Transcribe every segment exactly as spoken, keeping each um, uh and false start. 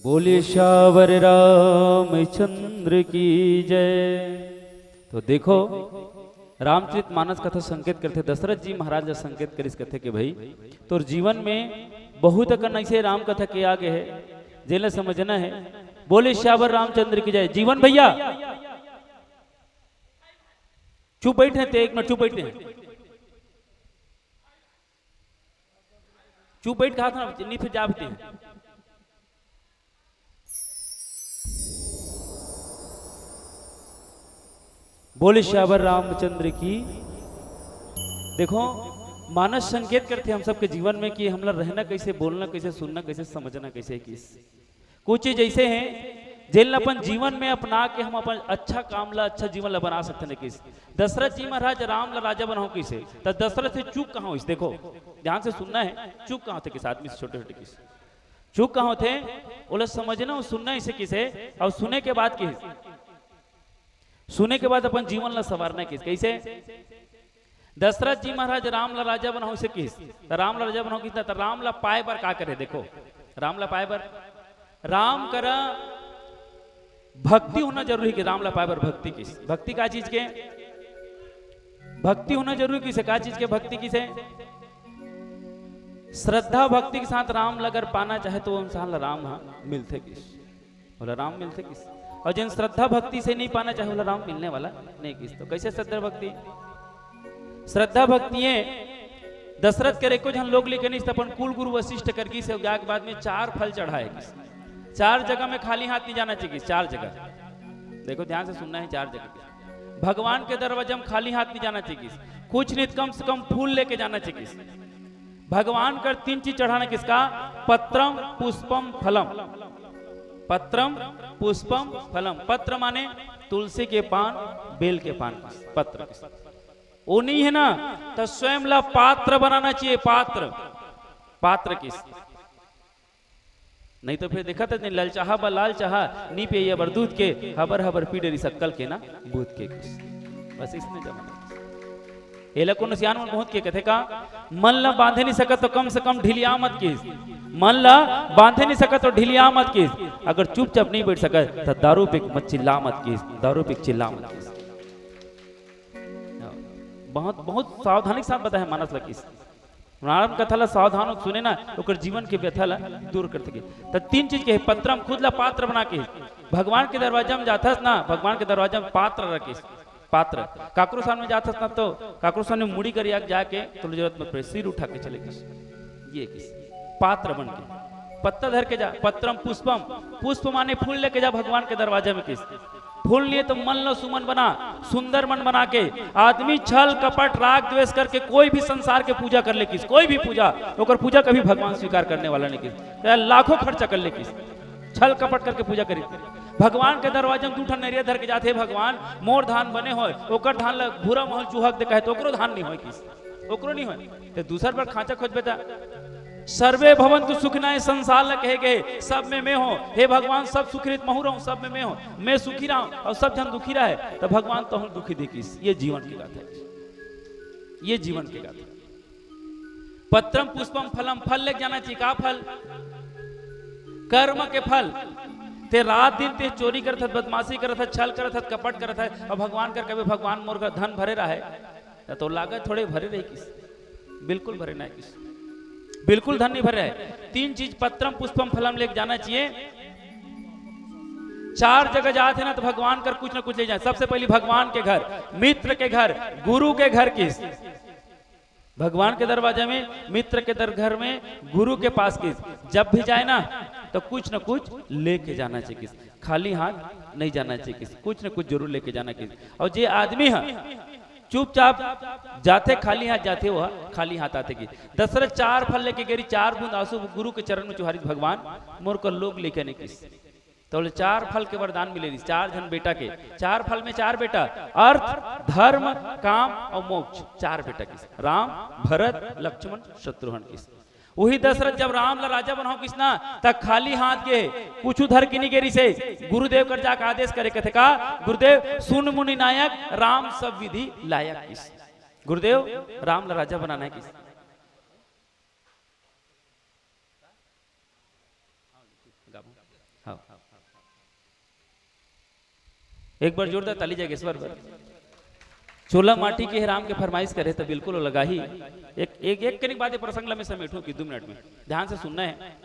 बोले सियावर रामचंद्र की जय। तो देखो, रामचरित मानस कथा संकेत करथे, दशरथ जी महाराज ला संकेत करिस, कथे के भाई, तोर जीवन में बहुत अकन ऐसे राम कथा के आगे है, जेला समझना है। बोले सियावर रामचंद्र की जय। जीवन भैया, चुप बैठे थे, एक मिनट चुप बैठे हैं। चुप बैठ कहा था ना, नहीं फिर जा बैठे हैं। बोले सियावर रामचंद्र की। देखो, मानस संकेत करथे हम सबके जीवन में कि हमला रहना कैसे, बोलना कैसे, सुनना कैसे, समझना कैसे किस। कुछ चीज ऐसे हैं, जेन ला अपन जीवन में अपना के हम अपन अच्छा काम ला, अच्छा जीवन ला बना सकते हैं किस। दशरथ जी महाराज राम ला राजा बनाओ किसे, तो दशरथ से चूक कहाँ होइस? देखो, ध्यान से सुनना है, चूक कहाँ होथे किस आदमी से, छोटे-छोटे किस। चूक कहाँ होथे, ओला समझना अउ सुनना इसे किसे, अउ सुने के बाद किस, सुने के बाद अपन जीवन ला संवारना किस। कैसे? दशरथ जी महाराज राम ला राजा बनाओ इसे किस, तो राम ला राजा बनाओ किस, तो राम ला पाए बर का करे? देखो, राम ला पाए बर, राम करा भक्ति होना जरूरी कि राम ला पाए बर भक्ति किस। भक्ति का चीज के? भक्ति होना जरूरी किसे, का चीज के भक्ति किसे? श्रद्धा भक्ति के साथ राम ला अगर पाना चाहे तो वो इंसान ला राम हा मिलथे किस, ओला राम मिलथे किस। और जिन श्रद्धा भक्ति से नहीं पाना चाहे, ओला राम मिलने वाला नहीं किस। तो कैसे श्रद्धा भक्ति? श्रद्धा भक्ति ये दशरथ के एको झन लोग लेके नहीं, अपन कुल गुरु वशिष्ठ कर गिस, जाके बाद में चार फल चढ़ाए किस। चार जगह में खाली हाथ नहीं जाना चाहिए, चार जगह। देखो, ध्यान से सुनना है, चार जगह। भगवान के दरवाजा में खाली हाथ नहीं जाना चाहिए, कुछ नहीं, कम से कम फूल लेके जाना चाहिए। भगवान कर तीन चीज चढ़ाना किसका? पत्रम, पुष्पम, फलम। पत्रम, पुष्पम, फलम। पत्र माने तुलसी के पान, बेल के पान, पत्र। वो नहीं है ना, तो स्वयं ला पात्र बनाना चाहिए, पात्र। पात्र किस? नहीं तो फिर देखा था, ललचाहा बा लाल चाहा, नी पिया बर दूध के, हबर हबर पी डरी सक्कल के ना बूथ के किस। बस इसने जमाना। एला कोनो सियान मन बहुत के कथे का, मन ला बांधे नहीं सकत तो कम से कम ढिलिया मत किस। मन ला बांधे नहीं सकत तो ढिलिया मत किस। अगर चुपचाप नहीं बैठ सकत तो दारू पी के मत चिल्ला मत किस, दारू पी के चिल्ला मत किस। बहुत, बहुत सावधानी के साथ बताए मानस ला किस। राम कथा ला सावधान होके सुने ना, ओकर जीवन के व्यथा ला दूर कर सके। त तीन चीज के हे, पत्रम, खुद ला पात्र बना के, भगवान के दरवाजा में जाथस ना, भगवान के दरवाजा में पात्र रखिस। पात्र, काकरो सामने जाथस ना तो काकरो सामने मुड़ी करिया के जाके तो जरूरत मत पड़े, सिर उठा के चले किस। ये किस पात्र बन के पत्ता धर के जा, पत्रम पुष्पम, पुष्प माने फूल लेके जा भगवान के दरवाजा में किस। फूल लिए तो मन ला सुमन बना, सुंदर मन बना के। आदमी छल कपट राग द्वेष करके कोई भी संसार के पूजा कर ले किस, कोई भी पूजा, ओकर पूजा कभी भगवान स्वीकार करने वाला नहीं किस। चाहे लाखों खर्चा कर ले किस, छल कपट करके पूजा करे। भगवान के दरवाजा में दू ठन नरिया धर के जाथे, "भगवान मोर धान बने होय, ओकर धान ला भूरा महल चुहक दे," कहे तो ओकरो धान नहीं होय किस, ओकरो नहीं होय। ते दूसर बर खांचा खोजबे त, "सर्वे भवंतु सुखिना," ये संसार ला कहे गए, "सब में मैं हो, हे भगवान सब सुखी रहित, महू रहूं सब में मैं हो, मैं सुखी रहूं और सब झन दुखी रहे," तो भगवान तहूं दुखी दे किस। ये जीवन की गाथा है, ये जीवन की गाथा। पत्रम पुष्पम फलम, फल लेके जाना चाहिए। का फल? कर्म के फल। ते रात दिन ते चोरी करत हस, बदमाशी करत हस, छल करत हस, कपट करत हस, और भगवान कर कभी, "भगवान मोर घर धन भरे रहे," त तो लागत थोड़े भरे रही किस, बिल्कुल भरे ना किस, बिल्कुल धन नहीं भरे रहे। तीन चीज पत्रम पुष्पम फलम लेके जाना चाहिए। चार जगह जात है ना तो भगवान कर कुछ ना कुछ ले जाए। सबसे पहले भगवान के घर, मित्र के घर, गुरु के घर किस। भगवान के दरवाजा में, मित्र के दर घर में, गुरु के पास किस, जब भी जाए ना तो कुछ ना कुछ लेके जाना चाहिए किस, खाली हाथ नहीं जाना चाहिए किस, कुछ ना कुछ जरूर लेके जाना किस। और जे आदमी है चुपचाप जाथे, खाली हाथ जाथे, वह खाली हाथ आथे किस। दशरथ चार फल लेके गेरी, चार बूंद आंसू गुरु के चरण में चुहारी, "भगवान मोर कर लोग लेके नहीं किस।" तो बोले, चार फल के वरदान मिले रहिस, चार झन बेटा के, चार फल में चार बेटा, अर्थ, धर्म, काम और मोक्ष, चार बेटा के, राम, भरत, लक्ष्मण, शत्रुघ्न किस। वही दशरथ जब राम ला राजा बनाओ किस ना, त खाली हाथ गे, कुछ धर के नहीं गे रहिसे। गुरुदेव कर जाके आदेश करे, कथे का, "गुरुदेव, सुन मुनि नायक, राम सब विधि लायक किस।" गुरुदेव, राम ला राजा बनाना है किस। गाबो। हाँ। एक बार जोरदार ताली जागेश्वर बर। चोला माटी के राम के फरमाइश करे त बिल्कुल वो लगाही। एक, एक, एक कनिक बात, ये प्रसंग ला मैं समेटूं कि दू मिनट में ध्यान से सुनना है।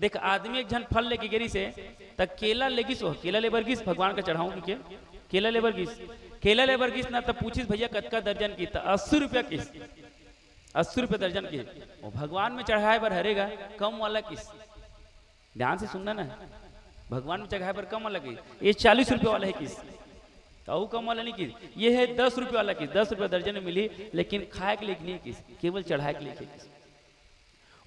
देख, आदमी एक झन फल लेके गे रिहिस हे, त केला ले गिस, वो केला ले बर गिस, भगवान का चढ़ाऊं कि के? केला ले बर गिस। केला ले बर गिस ना, त पूछिस, "भैया, कतका दर्जन?" किस त अस्सी रुपया किस। अस्सी रुपया दर्जन किस। वो भगवान में चढ़ाए बर हरे गा, कम वाला किस। ध्यान से सुनना ना, भगवान में चढ़ाए बर कम वाला किस, ये चालीस रुपया वाला हे किस, त अउ कम वाला नहीं किस, ये हे दस रुपया वाला किस, दस रुपया दर्जन में मिली, लेकिन खाए के लिए नहीं किस, केवल चढ़ाए के लिए किस।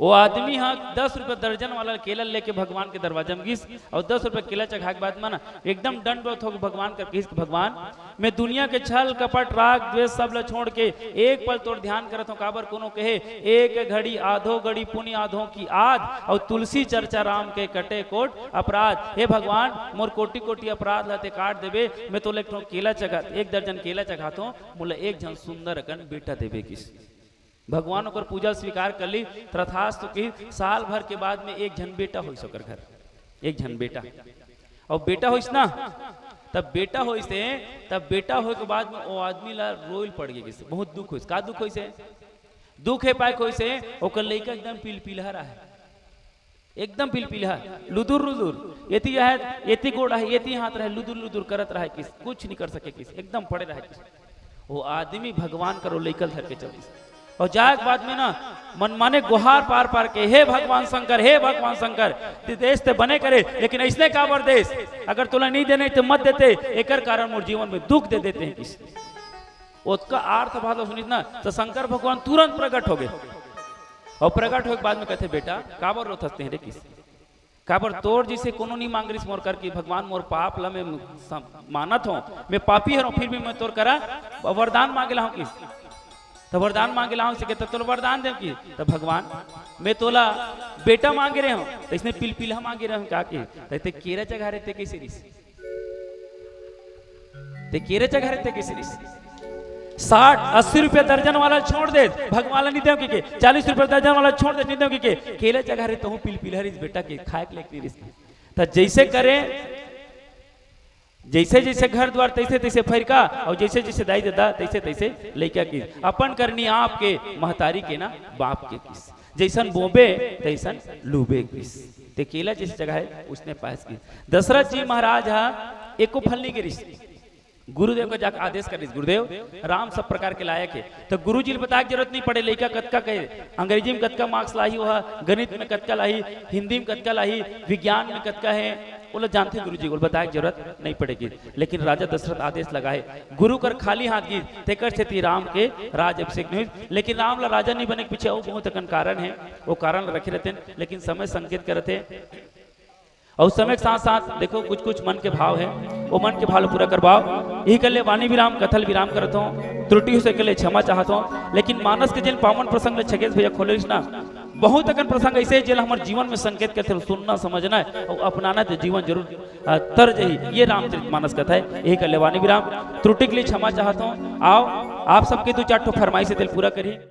वो आदमी हा दस रुपया दर्जन वाला केला लेके भगवान के दरवाजा में गिस, अउ दस रुपया केला चघाए के बाद में ना एकदम डंडवत होके भगवान कर किस, "भगवान, मैं दुनिया के छल, कपट, राग, द्वेष सब ल छोड़ के एक पल तोर ध्यान करत हूँ।" काबर कोनो कहे, "एक घड़ी आधो घड़ी पुनि आधो की आध, अउ तुलसी चर्चा राम के कटे कोट अपराध।" हे भगवान, मोर कोटि कोटि अपराध ला ते काट देबे, मैं तोला एक ठो केला चघा, एक दर्जन केला चघात हूँ, मोला एक झन सुंदर अकन बेटा देबे किस। भगवान ओकर पूजा स्वीकार कर ली, तथास्तु की। साल भर के बाद में एक झन बेटा होइस ओकर घर, एक झन बेटा। अउ बेटा होइस ना, तब बेटा होइस हे, तब बेटा होए के बाद में वो आदमी ला रोइल पड़ गे किस, बहुत दुख होइस। का दुख होइस हे? दुख हे पाए होइस हे, ओकर लइका एकदम पिलपिलहा रहे, एकदम पिलपिलहा, लुदुर लुदुर, एती है, एती गोड़ है, एती हाथ रहे, लुदुर लुदुर करत रहे किस, कुछ नहीं कर सके किस, एकदम पड़े रहे किस। वो आदमी भगवान करो लइका ल धर के चल दिस। अउ जाए के बाद में ना मनमाने गुहार पार पार के, "हे भगवान शंकर, हे भगवान शंकर, ते देस ते बने करे, लेकिन अइसने काबर देस? अगर तोला नहीं देने ते मत देते, एकर कारण मोर जीवन में दुख दे देते हैं किस।" ओतका आर्त भाव ला सुनिस ना, त शंकर भगवान तुरंत प्रगट हो गे। अउ प्रगट होए के बाद में कथे, "बेटा, काबर रोथस तें रे किस? काबर तोर जइसे कोनो नहीं मांग रिस मोर कर कि भगवान मोर पाप ला मैं सम-, मानत हूँ, मैं पापी हरौं, फिर भी मैं तोर करा वरदान मांगे ला हूँ किस। त वरदान मांगे ला हूँ से के त तोला वरदान देव कि त भगवान मैं तोला बेटा मांगे रहे हूँ, त इसने पिलपिलहा मांगे रहे हूँ का कि त ते केरा चघा रहे ते कइसे रिस?" ते केरे चघा रहे ते कइसे रिस? साठ, अस्सी रुपया दर्जन वाला छोड़ दे, भगवान ला नहीं देव के, के, चालीस रुपया दर्जन वाला छोड़ दे, नहीं देव के, के, केले चघा रहे तहूँ पिलपिलहा रिस बेटा के, खाए के लेके नहीं रिस। त जइसे करे, जइसे जइसे घर द्वार तइसे तइसे फरिका, अउ जइसे जइसे दाई ददा तइसे तइसे लइका के। अपन करनी आपके, महतारी के ना बाप के किस। जइसन बोबे तइसन लूबे किस। ते केला जइसे चघाए उसने पास किस। दशरथ जी महाराज हा एको फल नहीं गिरिस। गुरुदेव का जाके आदेश करिस, "गुरुदेव, राम सब प्रकार के लायक हे।" त गुरुजी ल बताए के जरूरत नहीं पड़े, लइका कतका के, अंग्रेजी में कतका marks लाही, वह गणित में कतका लाही, हिंदी में कतका लाही, विज्ञान में कतका हे, ओला जानथे गुरुजी, ओला बताए के जरूरत नहीं पड़ेगी। लेकिन राजा दशरथ आदेश लगाए, गुरु कर खाली हाथ गिस, तेकर सेती राम के राज अभिषेक नहीं होइस। लेकिन राम ला राजा नहीं बने के पीछे अउ बहुत अकन कारण हे, वो कारण ला रखे रहते हैं, लेकिन समय संकेत करत हे। अउ समय के साथ साथ देखो, कुछ कुछ मन के भाव हे, वो मन के भाव ला पूरा करवाओ। यही कर ले वाणी विराम, कथा ल विराम करत हूँ। त्रुटि हो सके ले क्षमा चाहत हूँ, लेकिन मानस के जिन पावन प्रसंग ले छगेश भैया खोले ना, बहुत अकन प्रसंग ऐसे हे, जेला हमर जीवन में संकेत करथे, सुनना, समझना हे अउ अपनाना हे, त जीवन जरूर, अ, तर जही। ये रामचरित मानस कथा हे। यही कर ले वाणी विराम, त्रुटि के लिए क्षमा चाहत हूँ। आओ, आप सबके दू चार ठो फरमाइश हे, तेल पूरा करी।